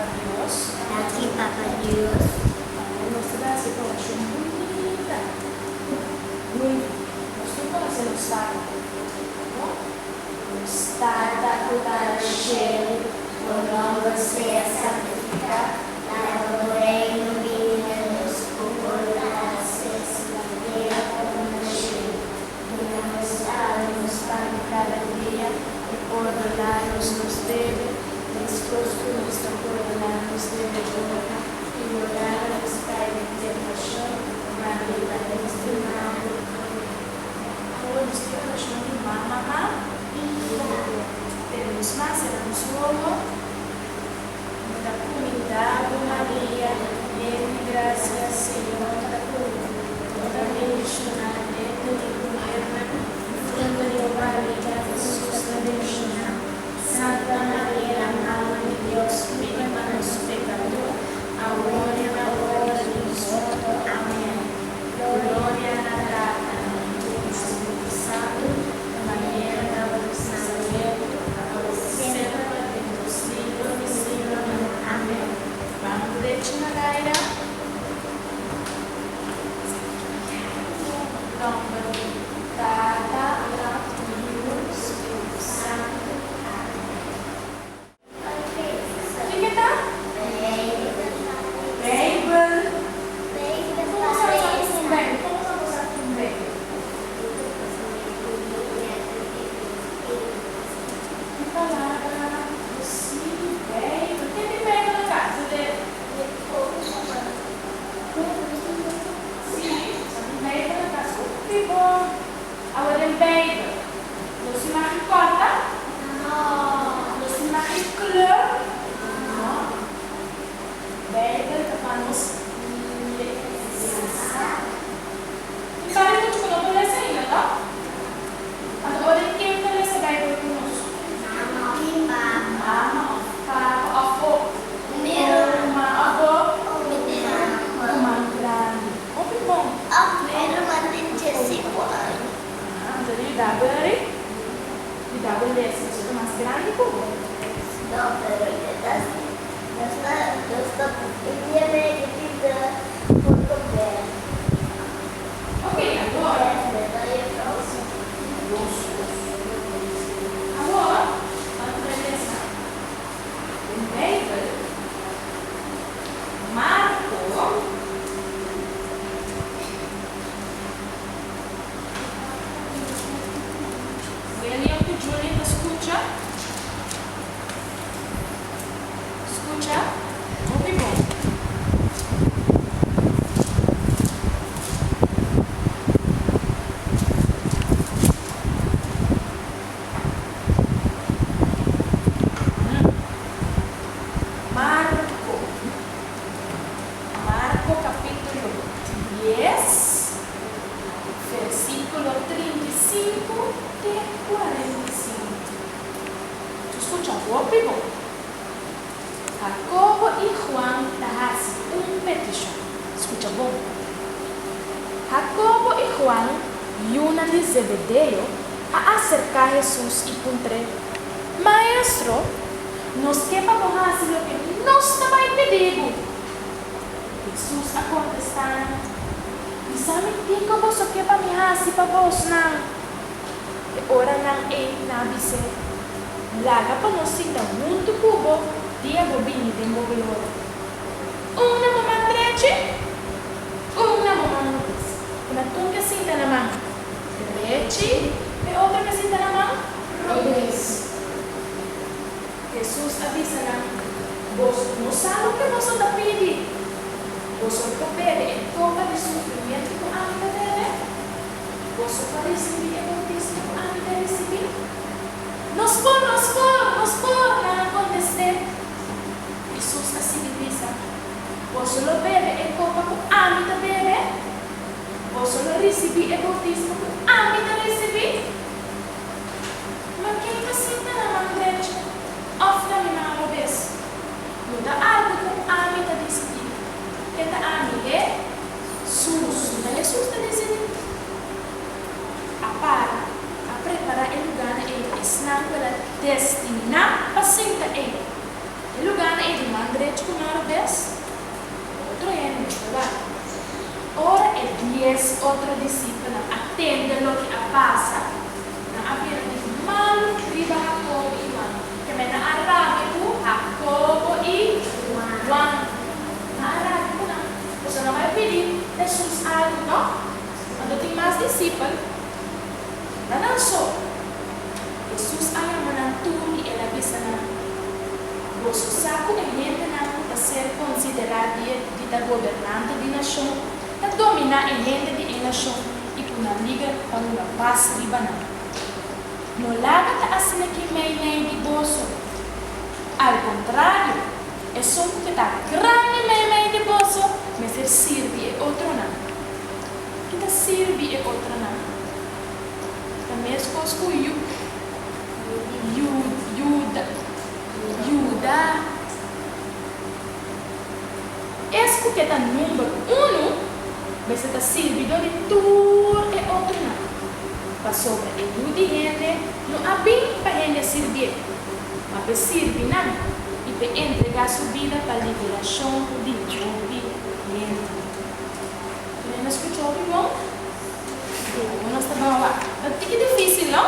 Papa Dios. Danki Papa Dios. Awor nos ta bai hasi e orashon bunita. Huntu, nos tur konosé nos Tata, no? Nos Tata ku ta na shelu, bo nòmber sea santifiká, laga bo Reino bini na nos, bo boluntat sea hasi na tera komo na shelu. Duna nos awe nos pan di kada dia, i pordoná nos nos debe, meskos ku nos ta pordoná nos debedornan, i no laga nos kai den tentashon, ma libra nos di malu. Amèn. Awor nos tin orashon di mama, ma. Tene nos man, sera nos wowo. Mi ta kumindá bo, Maria, yen di grasia, Señor ta ku bo. Bo ta bendishoná denter di muhernan, i fruto di bo barriga, Hesus, ta bendishoná. Santa Maria, Mama di Dios, pidi pa nos pekadó, awor i na ora di nos morto. Amèn. Gloria na Tata, na Yu i na Spiritu Santu, manera tabata pensamentu, awor i semper pa den tur siglo di siglonan. Amèn. Ban drechi na laira. Nòmber di Tata, Yu, Spiritu Santu. Amèn. Kiko ta? Beibel. Kon bo sa sa ku un Beibel? Kon bo sa ku un Beibel? Ki palabra si Beibel? Ken tin Beibel na kas? Dje Si, sa tin Beibel na kas. Hopi bon. Awe den Beibel nos tin maki kòrta? No. Nos tin maki kleur? No. Beibel ta pa nos lesa. Tin bari muchu ku no por lesa ainda, tò? Anto ora di ken ta lesa Beibel ku nos? Mama òf papa òf bo oma òf bo ruman grandi. Hopi bon. Anto di yuda bo eri, yuda bo lesa pasobra ta mas grandi ku bo. Ok, awor. Awor, ora ku bo lesa den Beibel, Marko. William ku Julie ta skucha. Skucha hopi bon. Marko. Marko kapítulo dies, versíkulo 35 te 45. Tu skucha hopi bon. Hakobo i Huan ta hasi un petishon. Skucha bon. Hakobo i Huan, yunan di Zebedeo, a aserká Hesus i puntr'é, Maestro, nos ke pa bo hasi loke nos ta bai pidi bo. Hesus a kontestá nan, Bisa mi kiko boso ke pa mi hasi pa bosnan. E oranan ei nan a bis'é, Laga pa nos sinta huntu ku bo dia bo bini den bo gloria. Un na bo man drechi, un na bo man robes. Ku nan un ke sinta na man drechi, e otro ke sinta na man robes. Hesus a bisa nan, Boso no sa loke boso ta pidi. Boso por bebe e kopa di sufrimentu ku ami ta bebe? Boso por risibí e boutismo ku ami ta risibí? Nos por, nos por, nos por, nan a kontest'é. Hesus a sigui bisa, Boso lo bebe e kopa ku ami ta bebe? Boso lo risibí e boutismo ku ami ta risibí? Ma ken ta sinta na man drechi òf na mi man robes? No ta algu ku ami ta disidí. Ken ta ami? Hesus. No ta Hesus ta disidí. A para, a prepará e lugánan ei pa esnan ku el a destiná. drechi ku man robes? Otro hende no ta wak. Ora e dies otro disipelnan a tende loke a pasa, nan a bira di malu riba Hakobo i Huan. Kemey nan a rabia ku Hakobo i Huan. Nan a rabia ku nan, pasobra nan bai pidi Hesus algu, tòg? Anto tin mas disipel na nan so. Hesus a yama nan tur i el a bisa nan, Boso sa ku e hendenan ku ta ser konsiderá di di ta gobernante di nashon ta dominá e hende di e nashon i ku nan lider ta hunga pas riba nan. No laga ta asina ki meimei di boso. Al kontrario, esun ku ke ta grandi meimei di boso mester sirbi e otronan. Ki ta sirbi e otronan? Ta meskos ku yu, yu, yuda, yuda. Es ku ke ta number unu mester ta sirbidó di tur e otronan, pasobra e Yu di hende no a bin pa hende sirbié, ma p'e sirbi nan i p'e entregá su bida pa liberashon di hopi hende. Nan a skucha hopi bon? Awor nos ta ban wak. Ta tiki difísil, no?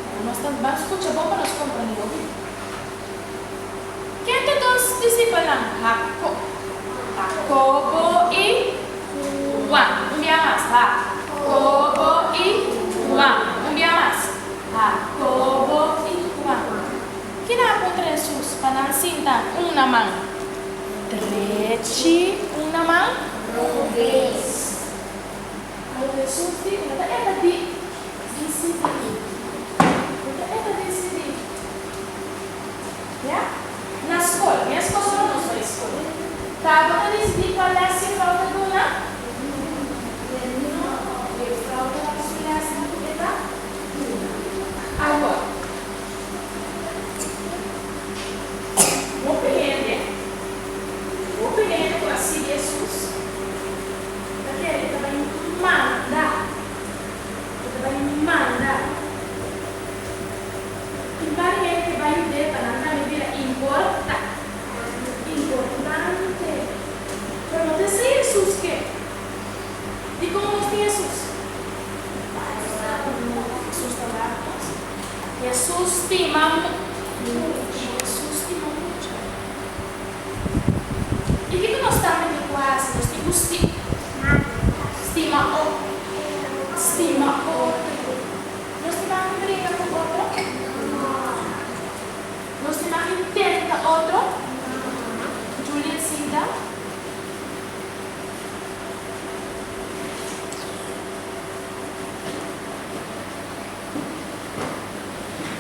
Awor nos ta ban skucha bon pa nos komprendé hopi. Ken ta dos disipelnan? Hako, Hakobo i Huan. Un bia mas, Hakobo i Huan. Un bia mas, Hakobo i Huan. Kina a puntra Hesus pa nan sinta un na man drechi, un na man robes? Pero Hesus di, No ta e ta di disidí. No ta e ta disidí. Ya? Na skol, meskos ora nos bai skol. Ta bo ta disidí kua lès jefrou ta duna? No, jefrou ta wak su lèsnan ku e ta duna. Awor, hopi hende, hopi hende ku a sigui Hesus, Ta kere e ta bai manda. E ta bai manda. Tin par hende ke bai yud'é pa nan tambe bira importa, importante. Pero no ta esei Hesus ke. Dikon nos tin Hesus? Hesus ta wak nos. Hesus stima mucha. Hesus stima mucha. I kiko nos tambe tin ku hasi? Nos tin ku stima otro. Stima otro. Nos tin mag di bringa ku otro? Nos tin mag di tenta otro? Julian sinta.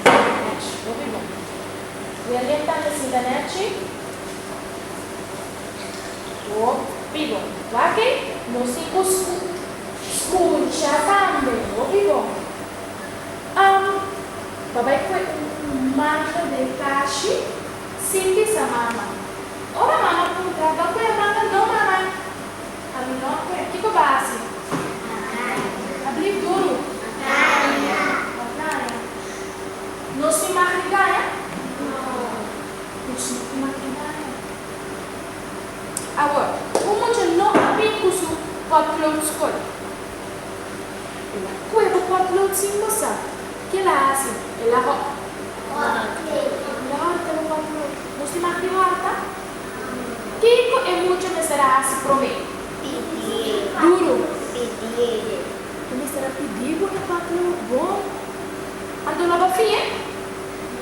Nechi, hopi bon. William tambe sinta nechi. Hopi bon. Wak ei, nos tin ku skucha tambe. Hopi bon. Um, pa bai kue un mangel den kashi sin bisa mama. Ora mama puntra, Ba kue mangel? No, mama. Ami no a kue. Kiko ba hasi? A blif duru. A gaña. Nos tin mag di gaña? Nos no tin mag di gaña. Awor, un mucha no a bin ku su potlood skol. El a kue bo potlood sin bo sa. Ke el a hasi? El a El a hòrta bo potlood. Nos tin mag di hòrta? Kiko e mucha mester a hasi promé? Duru. E mester a pidi bo e potlood bon. Anto lo bo fi'é?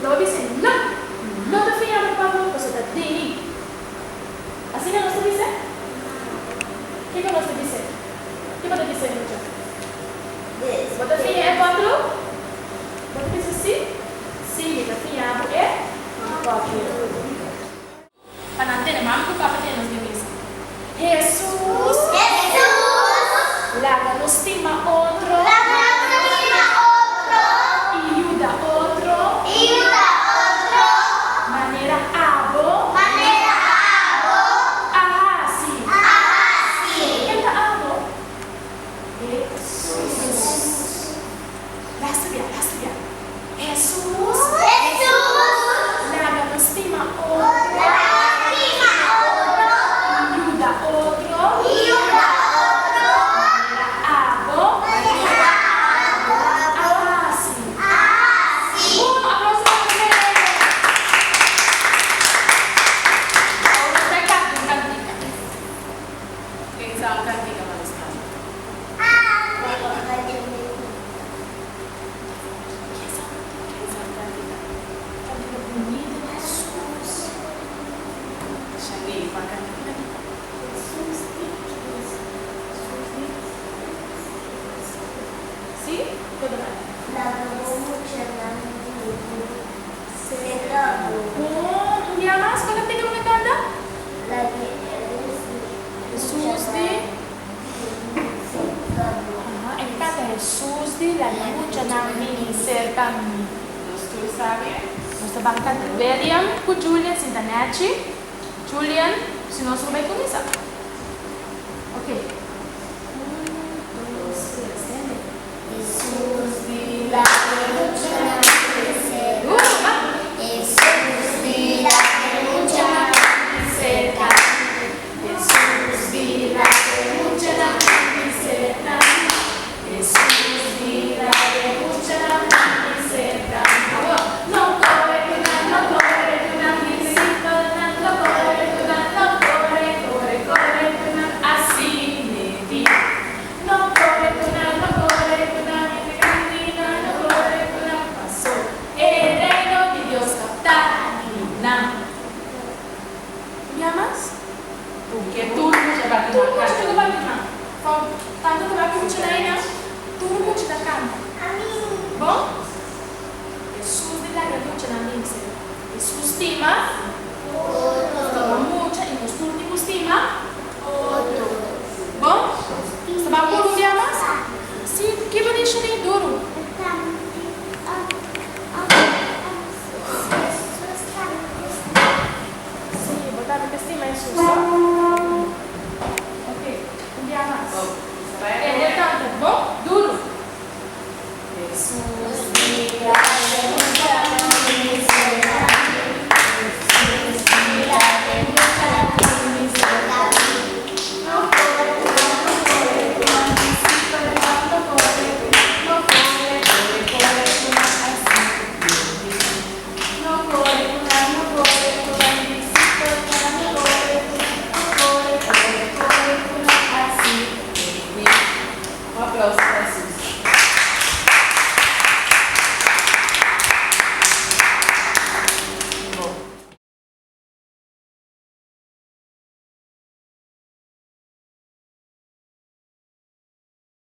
Lo bo bis'é, No! Mi no ta fi'a bo potlood pasobra ta di mi. Asina nos ta bis'é? Kiko nos ta bis'é? Ke bo ta bis'é, mucha? Bo ta fi'a e potlood? Bo ta bisa sí? Sí, mi ta fi'a bo e potlood. Pa nan tene mami ku papa tene nos den misa. Hesus. Hesus. Laga nos stima otro. Laga nos stima otro. I yuda otro. I yuda otro. Manera abo. Manera abo. A hasi. A hasi. Ken ta abo? Hesus. Laster bia, laster bia. Hesus. Hesus. Laga nos stima otro. Laga nos stima otro. di laga muchanan bini serka mi. Nos tur sabi. Nos ta ban kanta William ku Julian sinta nechi. Julian, si nos por bai kuminsá. Ok. Un, dos, tres, tende. Hesus di laga muchanan bini serka Duro, ban. Hesus di laga muchanan bini serka mi. Hesus di laga muchanan bini serka mi. Hesus di laga muchanan bini serka mi. Awor, no kore ku nan, no kore ku nan, disipelnan, no kore ku nan, no kore, kore, kore ku nan, asin'ei. No kore ku nan, no kore ku nan, hende grandinan, no kore ku nan, paso e reino di Dios ta akinan. Bia mas? Ke tur mucha bati Tur man mucha kanta. ta bati man. Fò tantu ta bati mucha na einan, tur mucha ta kanta. Bon? Hesus di laga muchanan bin serka. Hesus stima.